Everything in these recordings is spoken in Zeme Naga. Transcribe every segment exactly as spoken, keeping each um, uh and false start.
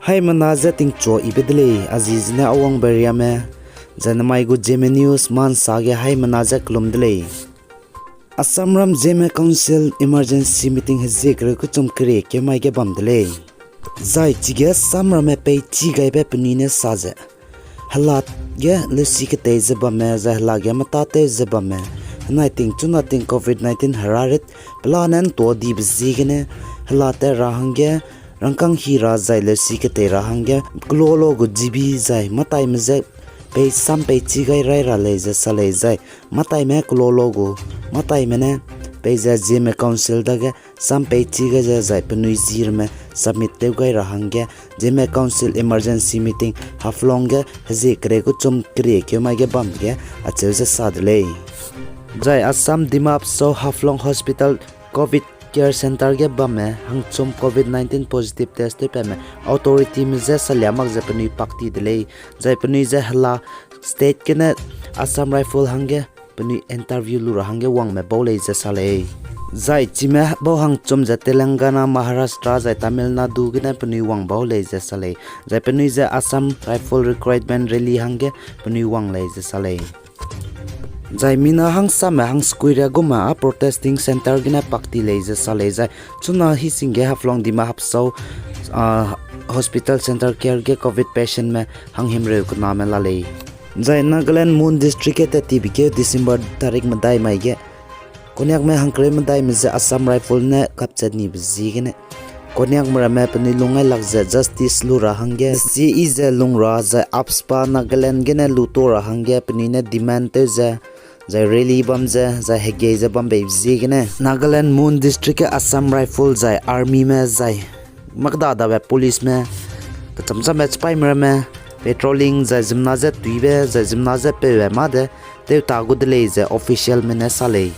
Haimena je tingchua ibe de lei, a zi zene a wangbe riame, zai namai gu Zeme News ma nsa ge haimena je kelum de lei. Assamram Zeme Council Emergency Meeting hezie kereu kechum kerie keu mai ge bam de lei. Zai chige samramme peichi gaibe penui ne sa ze, hela ge leusi ketei ze bamme, zai hela ge metatew ze bamme, henai ting chuna ting covid nineteen herarit pelane ntuadibe ziegene, hela tat ra hangge, rangkâng hi ra zai leusi ketei ra hangge, kelolo gu G B zai mataime je pei sam peichi gai rai ra lei ze sa lei zai, mataime kelolo gu, mataime ne, peize Zeme Council dage sam peichi gai ze zai penui zirme submit tew gai ra hangge, Zeme Council Emergency Meeting Haflong ge hezie kereu kechum kerie keu mai ge bam ge acheu ze sa de lei. Zai Assam Dima Hasao Haflong Hospital Covid Care Center ge bamme hangchum covid nineteen positive test tewpatme authorityme je salia mak ze penui pak ti de lei. Zai penui je hela state gene Assam Rifle hangge penui interview lu ra hangge wangme bau lei ze sa lei. Zai chime bau hangchum ze Telangana, Maharashtra zai Tamil Nadu gene penui wang bau lei ze sa lei. Zai penui je Assam Rifle recruitment rally hangge penui wang lei ze sa lei. Zai mina hangsame hangsekui ria gume a protesting center gene pak ti lei ze sa lei zai. Chuna hising ge Haflong Dima Hasao Hospital Center Care ge covid patientme hanghimreu kename la lei. Zai Nagaland Mon District ge tat tibe keu December tarik medai mai ge Konyakme hangkereu medaime ze Assam Rifle ne kapchat nibe ziegene, Konyakme ramme penui lungngailak ze justice lu ra hangge, sie i ze lung ra zai AFSPA Nagaland gene luto ra hangge penui ne demand tew ze, zai rally bam ze, zai hegei ze bam beibe ziegene, Nagaland Mon District ge Assam Rifle zai armyme zai makda dabe policeme kecham chamme chipaime ramme patrolling zai ziemmena je tuibe zai ziemmena je peube mâ de tewta gu de lei ze officialme ne sa lei.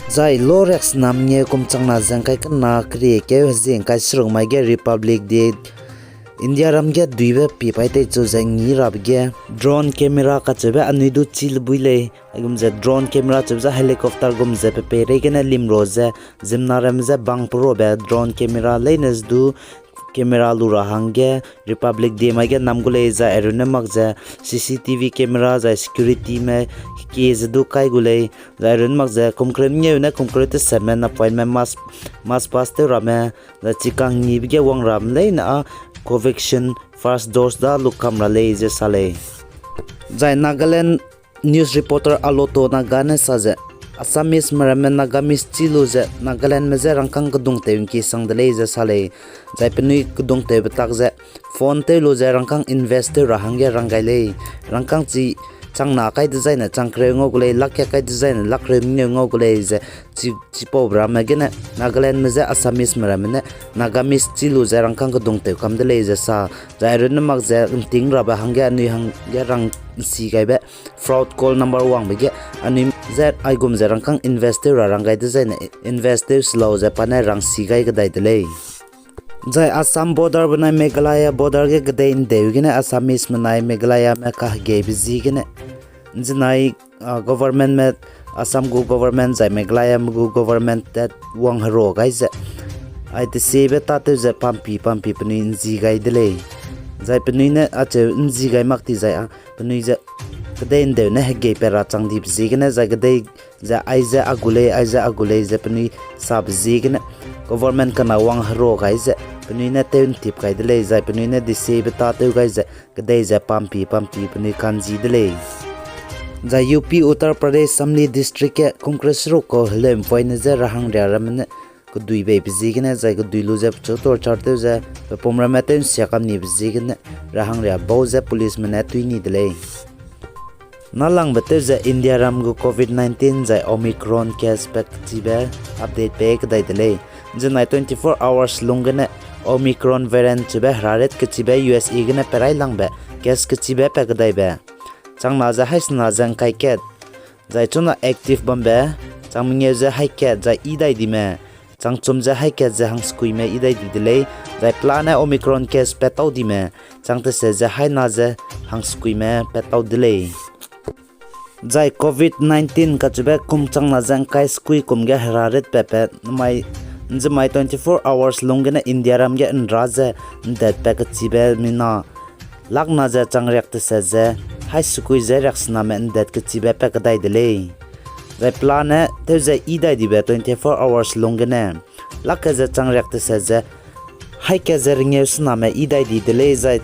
Zai lo riaksena mengeu kum changna ze ngkai kena kerie keu hezie ngkai seruk mai ge Republic Day India ram ge duibe pie paî teichu ze ngi rabe ge drone camera kacheube anui du chi le bui lei. Aigum ze drone camera cheube ze helicopter gum ze pe peireigene limro ze ziemmena ramme je bang perobe drone camera leine ze du camera lu ra hangge Republic Day mai ge nam gu lei zai airunne mak ze C C T V camera zai securityme kie ze du kai gu lei. Zai airun mak ze kum kereu mengeu ne kum kereu tesatme napoine mass, mass pass tew ramme, zai chikang ngibe ge wang ramme leine â Covaxin first dose da lukam ra lei ze sa lei. Zai Nagaland news reporter Aloto Naga ne sa ze, Assameseme ramme Nagamese chi lu ze Nagalandme je rangkâng kedungtew ngki sang de lei ze sa lei. Zai penui kedungtewbe tak ze phone tew lu ze rangkâng invest tew ra hangge rang gai lei. Rangkâng chi changna kai dezaine chang kereu ngau gu lei, lakka kai dezaine lakreu mengeu ngau gu lei ze chi, chipaube ramme gene Nagalandme je Assameseme ramme ne Nagamese chi lu ze rangkâng kedungtew kam de lei ze sa. Zai airunne mak ze nting rabe hangge anui hangge rang nsi gaibe fraud call number wangbe ge anui je aigum ze rangkâng invest tew ra rang gai dezaine invest tew se lau ze pa ne rang si gai kedai de lei. Zai Assam border benai Meghalaya border ge kedei ndeu gene Assameseme nai Meghalayame kahegeibe ziegene, nzenai, ah, governmentme, Assam gu government zai Meghalayame gu government tat wang herua gai ze, ai tesiebe tâtew ze pampi pampi penui nzi gai de lei. Zai penui ne acheu nzi gai mak ti zai â penui ze kedei ndeu ne hegei pat ra chang dibe ziegene zai kedei ze aize a gu lei, aize a gu lei ze penui sabe ziegene government kena wang herua gai ze penui ne tew ntip kai de lei, zai penui ne desiebe tâtew gai ze kedei ze pampi pampi penui kanzi de lei. Zai U P Uttar Pradesh Shamli District ge Congress ruk kau heleu'mpoine je rahangria ramme ne kedui beibe ziegene zai kedui lu ze pechu torture tew ze pepum ramme tew nsia kam nibe ziegene rahangria bau ze policeme ne tui ni de lei. Nâlangbe tew ze India ram gu covid nineteen zai Omicron case pat kechibe update pei kedai de lei. Nzenai twenty-four hours lung gene Omicron variant chibe herarit kechibe U S A gene perailangbe case kechibe pat kedaibe changna ze haisena ze ngkai kat, zai chuna active bambe chang mengeu ze hai kat zai i dai dime, chang chum ze hai kat ze hangsekuime i dai di de lei, zai pelane Omicron case pat tau dime chang tese ze haina ze hangsekuime pat tau de lei. Zai covid nineteen kacheube kum changna ze ngkai sekui kum ge herarit patbe namai Nzemai twenty-four hours lung gene Indiaram ge ’nra ze ’ndet pa kechibe mina lakna ze changriak teset ze, hai sekui ze riaksename ’ndet kechibe pa kedai de lei. Zai pelane tew ze yi dai dibe twenty-four hours lung gene lak ke ze changriak teset ze, hai ke ze rengeu sename yi dai di de lei. Zai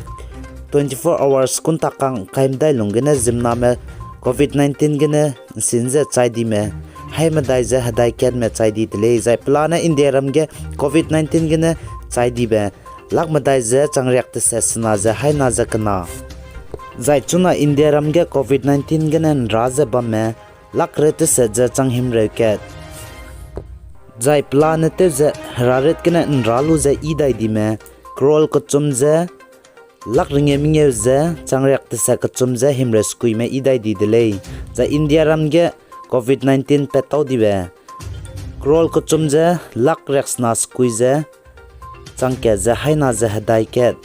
twenty-four hours kuntak kang kaimedai lung gene ziemmename covid nineteen gene ’nsin ze chai dime hai medai ze hedai katme chai di de lei. Zai pelane Indiaram ge covid nineteen gene chai dibe lak medai ze changriak teset sena ze haina ze kena. Zai chuna Indiaram ge covid nineteen gene ’nra ze bamme lak ret teset ze changhimreu kat. Zai pelane tew ze herarit gene ’nra lu ze yi dai dime crore kechum ze lak rengeu mengeu ze changriak teset kechum ze himreu sekuime yi dai di de lei. Zai Indiaram ge covid nineteen pat tau dibe crore kechum ze lak riaksena sekui ze changkat ze haina ze hedai kat.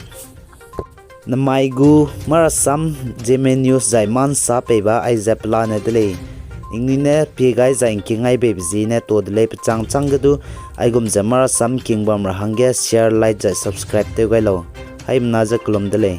Nemai gu marasam Zeme News zai ma ’nsa peiba aize pelane de lei. Ningnui ne pie gai zai ’ngking gai beibe ziene to de lei. Pechang chang ge du aigum ze marasam ’ngking bam ra hangge share, like zai subscribe tew gai lau. Haimena ze kelum de lei.